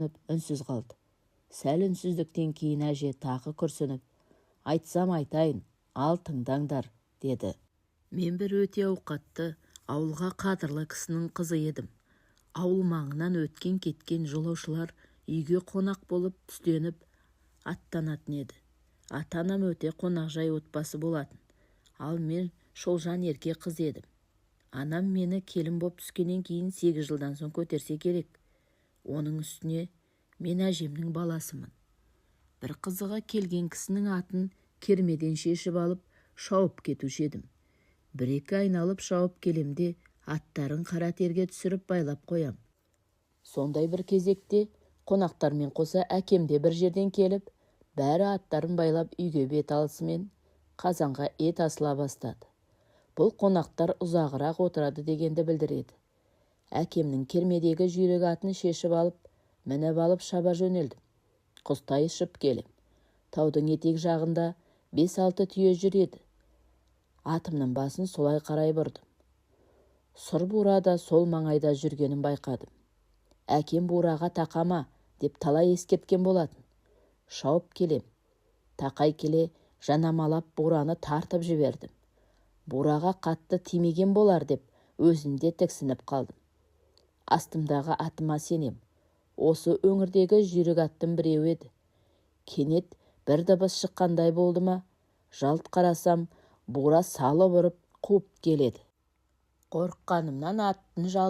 Үнсіз қалды. Сәл үнсіздіктен кейін әже тағы күрсініп: «Айтсам айтайын, ал тыңдаңдар», – деді. «Мен бір өте ауқатты, ауылға қадырлы кісінің қызы едім. Ауыл маңынан өткен-кеткен жолаушылар үйге қонақ болып, түстеніп аттанатын еді. Ата-анам өте қонақжай отбасы болатын. Ал мен шолжаң ерке қыз едім. Анам мені келін боп түскеннен кейін 8 жылдан соң көтерсе керек. Оның үстіне мен әжемнің баласымын. Бір қызығы, келген кісінің атын кермеден шешіп алып, шауып кетуші едім. Бір-екі айналып шауып келем де, аттарын қара терге түсіріп байлап қоям. Сондай бір кезекте қонақтармен қоса әкем де бір жерден келіп, бәрі аттарын байлап, үйге бет алысымен қазанға ет асыла бастады. Бұл қонақтар ұзағырақ отырады дегенді білдіреді. Әкемнің кермедегі жүйрік атын шешіп алып, мініп алып, шаба жөнелдім. Құстай ұшып келем. Таудың етек жағында бес-алты түйе жүр еді. Атымның басын солай қарай бұрдым. Сұр бура да сол маңайда жүргенін байқадым. Әкем «Бураға тақама» деп талай ескерткен болатын. Шауып келем. Тақай келе жанамалап бураны тартып жібердім. Бураға қатты тимеген болар деп өзім де тіксініп қалдым. Астымдағы атыма сенем. Осы өңірдегі жүйрік аттың біреуі еді. Кенет бір дыбыс шыққандай болды ма, жалт қарасам, бура салып ұрып қуып келеді. Қорыққанымнан аттың жалын